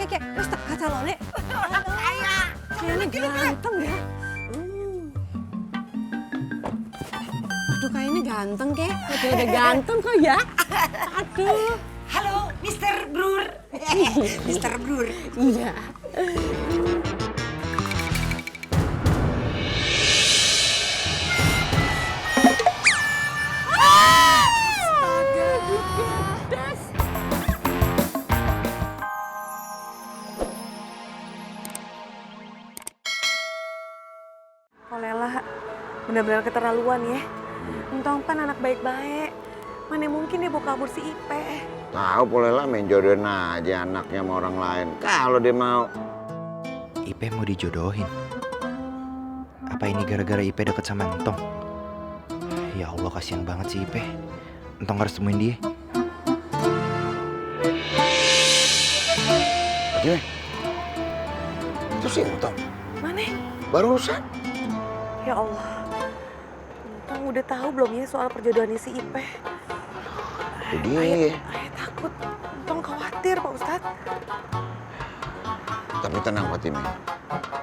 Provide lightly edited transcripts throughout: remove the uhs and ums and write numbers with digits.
kayak terus tak kata lo nek. Kayaknya ganteng ya. Aduh kayaknya ganteng kek. Udah ganteng kok ya. Aduh. Halo, Mr. Brur. Mr. Brur. Iya. Kok Lela benar-benar keterlaluan ya. Entong kan anak baik-baik. Mana mungkin dia bawa kabur si Ipe. Tahu Polela main jodohin aja anaknya sama orang lain. Kalau dia mau. Ipe mau dijodohin. Apa ini gara-gara Ipe deket sama Entong? Ya Allah, kasihan banget sih Ipe. Entong harus temuin dia. Gimana? Itu si Entong. Mana? Barusan. Ya Allah. Entong udah tahu belum ya soal perjodohannya si Ipe? Jadi Ayah takut. Entong khawatir Pak Ustadz. tapi tenang Fatime.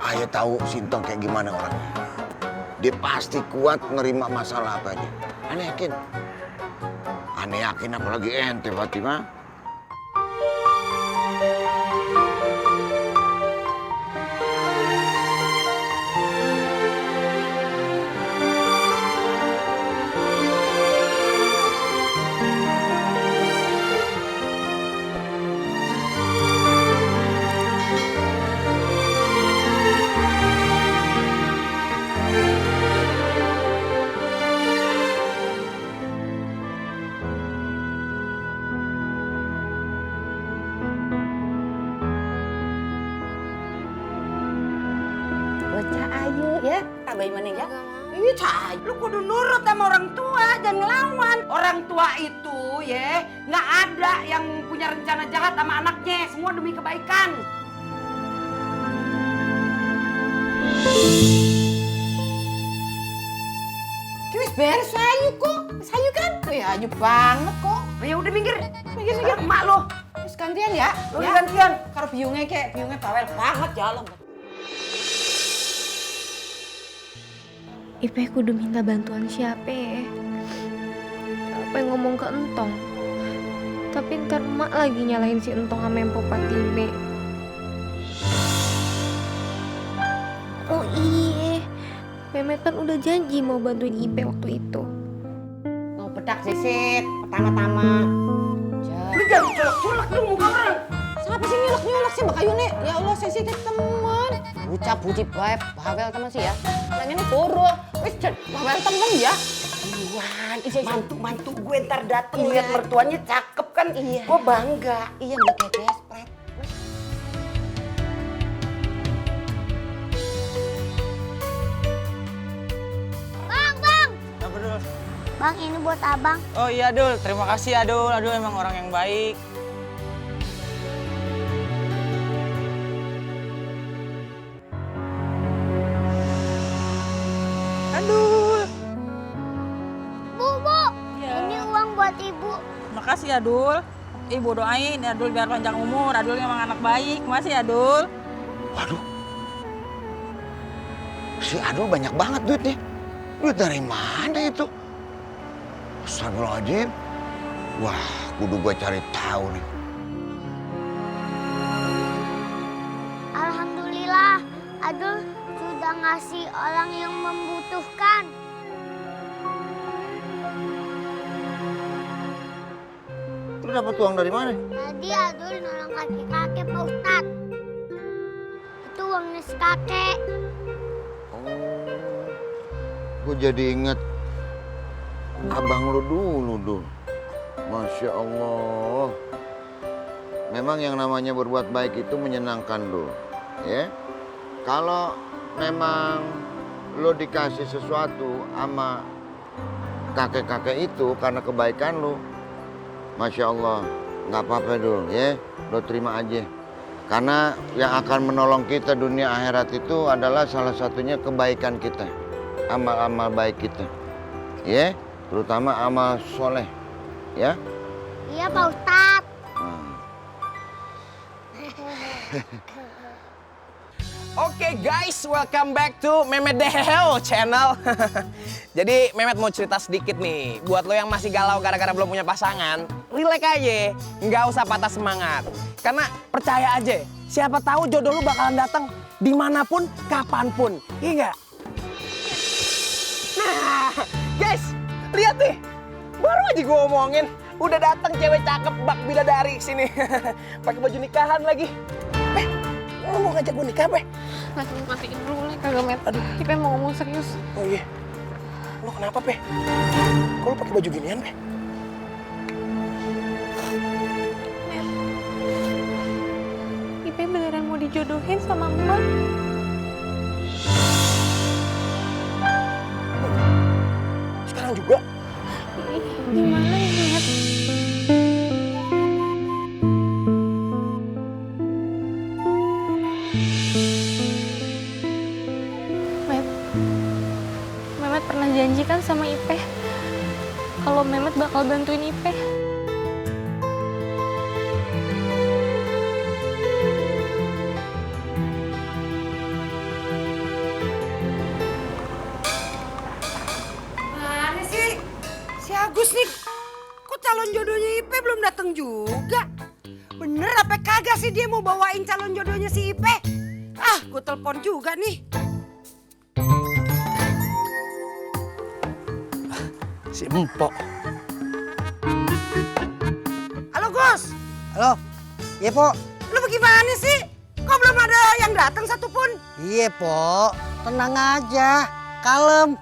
Ayah tahu si Entong kayak gimana orangnya. Dia pasti kuat nerima masalah apa aja. Aneh yakin. Aneh yakin apalagi ente Fatimah. Bocah ayu ya. Abai mana ya? Ini cah, lu kudu nurut sama orang tua dan ngelawan. Orang tua itu ya nggak ada yang punya rencana jahat sama anaknya. Semua demi kebaikan. Wis beres sayu kok. Sayu kan? Wih ayu banget kok. Ya udah minggir. Minggir. Emak lo. Wis gantian ya. Lo gantian. Karo biungnya bawel banget jalan. Ipe kudu minta bantuan siapa ya? Apa yang ngomong ke Entong? Tapi ntar emak lagi nyalahin si Entong sama Empo Patime. Oh iya, Memet kan udah janji mau bantuin Ipe waktu itu. Mau bedak sisit pertama-tama. Lu jangan colok-colok lu muka orang. Siapa sih nyolok-nyolok sih Mbak Ayune? Ya Allah sensitif teman. Bucah buci bae bawel teman sih ya. Nanya nih puro. Wis bawel temen ya. Iwan, mantu gue ntar dateng lihat mertuanya cakep kan. Iya. Gue bangga. Iya Mbak Kedes, Pret. Apa Dul? Bang, ini buat abang. Oh iya Dul, terima kasih ya Dul. Aduh emang orang yang baik. Aduh, Bu, ini uang buat ibu. makasih ya Dul. Ibu doain ya Dul biar panjang umur. Adul emang anak baik. Makasih ya Dul. Waduh. Si Adul banyak banget duitnya. Duit dari mana itu? Astagfirullahaladzim. Wah, kudu gue cari tahu nih. Alhamdulillah, Adul sudah ngasih orang yang membutuhkan. Lu dapat uang dari mana? Tadi Adul nolong kakek-kakek Pak Ustadz. Itu uangnya si kakek. Gue jadi inget abang lu dulu, Dul. Masya Allah. Memang yang namanya berbuat baik itu menyenangkan, Dul. Ya. Kalau memang lu dikasih sesuatu sama kakek-kakek itu karena kebaikan lu, Masya Allah, nggak apa-apa Dul, ya. Lu terima aja. Karena yang akan menolong kita dunia akhirat itu adalah salah satunya kebaikan kita. Amal-amal baik kita, ya, terutama amal soleh, ya. Iya Pak Ustadz. Oke guys, welcome back to Memet Deheo channel. Jadi Memet mau cerita sedikit nih, buat lo yang masih galau gara-gara belum punya pasangan, relax aja, nggak usah patah semangat. Karena percaya aja, siapa tahu jodoh lo bakalan datang dimanapun, kapanpun, iya nggak? Nah, guys, lihat nih, baru aja gue omongin, udah datang cewek cakep bak bidadari sini, pakai baju nikahan lagi. Lo mau ngajak gue nikah, Pe? Matiin dulu lah, kagak Met. Aduh, Ipe mau ngomong serius. Oh iya. Lo kenapa, Pe? Kok lo pakai baju ginian, Pe? Met, Ipe beneran mau dijodohin sama Emak. Sekarang juga? Ih, gimana ya, Met? Memet pernah janjikan sama Ipe kalau Memet bakal bantuin Ipe. Mana sih? Si Agus nih, kok calon jodohnya Ipe belum datang juga? Bener apa kagak sih dia mau bawain calon jodohnya si Ipe? Ah, gue telepon juga nih. Si Empok. Halo Gus, Halo, iya Po. lu bagaimana sih? Kok belum ada yang datang satupun? Iya Po, tenang aja, kalem.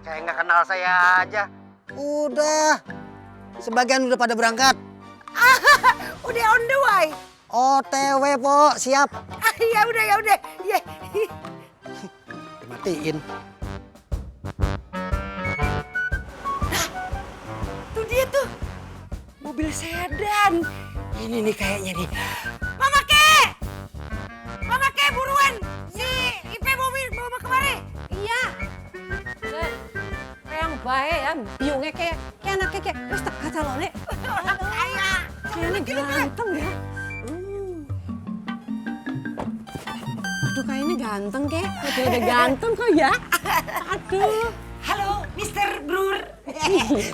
Kayak nggak kenal saya aja. Udah, sebagian udah pada berangkat. Udah on the way. OTW Po, siap. Ya udah. Iya. Dimatiin. Tuh dia tuh, mobil sedan. Ini nih kayaknya nih. Mama Ke, buruan. Si Ipe mau kemari. Iya. Yang baik ya, biungnya kayak anaknya kayak wis tak calonnya. Orang kaya. Kayaknya ganteng ya. Aduh, kayaknya ganteng kayak. Udah ganteng kok ya. Aduh. Halo, Mr. Brur.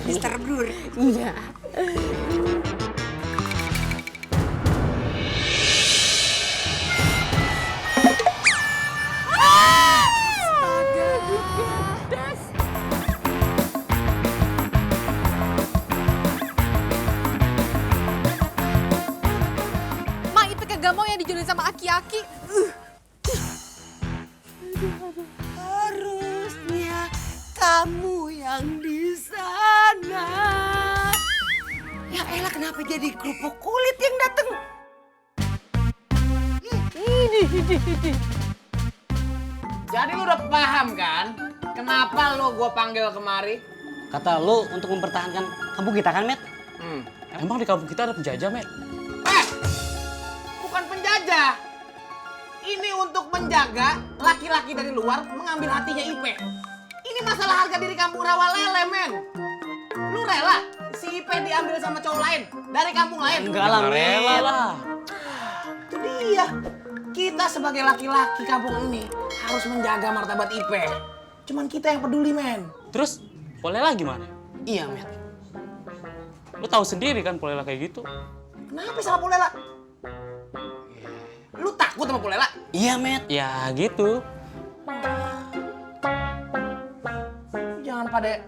Mr. Brur. Iya. Mak, Ipe kagak mau yang dijodohin sama aki-aki. Harusnya kamu yang di sana. Ya elah, kenapa jadi kerupuk kulit yang dateng? Jadi lu udah paham kan? Kenapa lo gua panggil kemari? Kata lu untuk mempertahankan kampung kita kan, Met? Emang di kampung kita ada penjajah, Met? Bukan penjajah. Ini untuk menjaga laki-laki dari luar mengambil hatinya Ipe. Ini masalah harga diri kampung Rawalele, men. Lu rela si Ipe diambil sama cowok lain dari kampung lain? Enggak lah, Rela lah. Itu dia. Kita sebagai laki-laki kampung ini harus menjaga martabat Ipe. Cuman kita yang peduli, men. Terus, Polela gimana? Iya, men. Lu tahu sendiri kan Polela kayak gitu. Kenapa sama Polela? Lu takut sama Polela? Iya, Met. Ya gitu. Jangan pada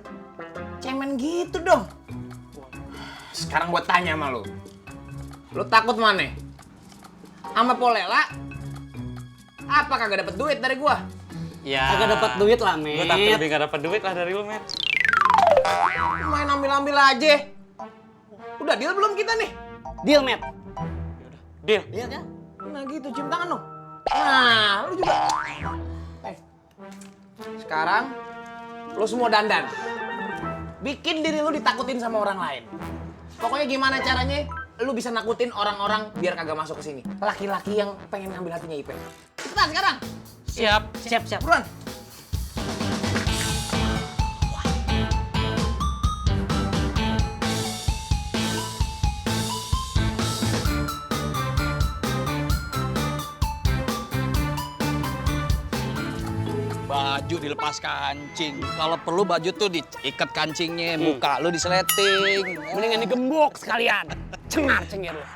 cemen gitu dong. Sekarang gua tanya sama lu. Lu takut mana? Sama Polela? Apa kagak dapet duit dari gua? Ya. Kagak dapat duit lah, Met. Gue takut lebih gak dapat duit lah dari lu, Met. Main ambil-ambil aja. Udah deal belum kita nih? Deal, Met. Deal. Deal kan? Nah gitu, cium tangan dong. Nah, lu juga. Sekarang, lu semua dandan. Bikin diri lu ditakutin sama orang lain. Pokoknya gimana caranya, lu bisa nakutin orang-orang biar kagak masuk ke sini. Laki-laki yang pengen ngambil hatinya Ipe. Cepetan sekarang. Siap. Siap. Buruan. baju dilepas kancing. Kalau perlu baju tuh diikat kancingnya, muka lu diseleting. Mendingan digembok sekalian. Cengar-cengir lu.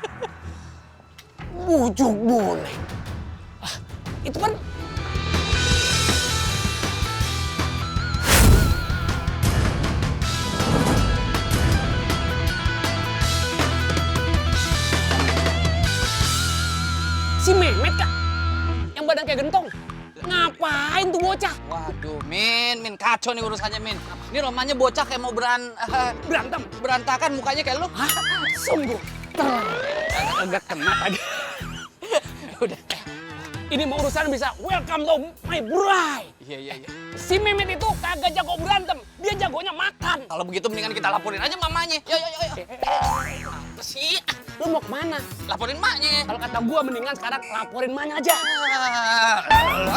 Bujuk boleh. Ah, itu kan si Mehmet kak, yang badan kayak gentong. Ngapain tuh bocah? Waduh, Min kacau nih urusannya, Min. Ini romanya bocah kayak mau Berantem. berantakan mukanya kayak lu. Hah? Sungguh. Agak kena lagi. Udah. Ini mau urusan bisa welcome to my bride. Iya. Si Mehmet itu kagak jago berantem, dia jagonya makan. Kalau begitu mendingan kita laporin aja mamanya. Yo. Apa sih? Lu mau kemana? Laporin maknya. Kalau kata gua mendingan sekarang laporin mana aja.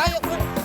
Ayo, bro.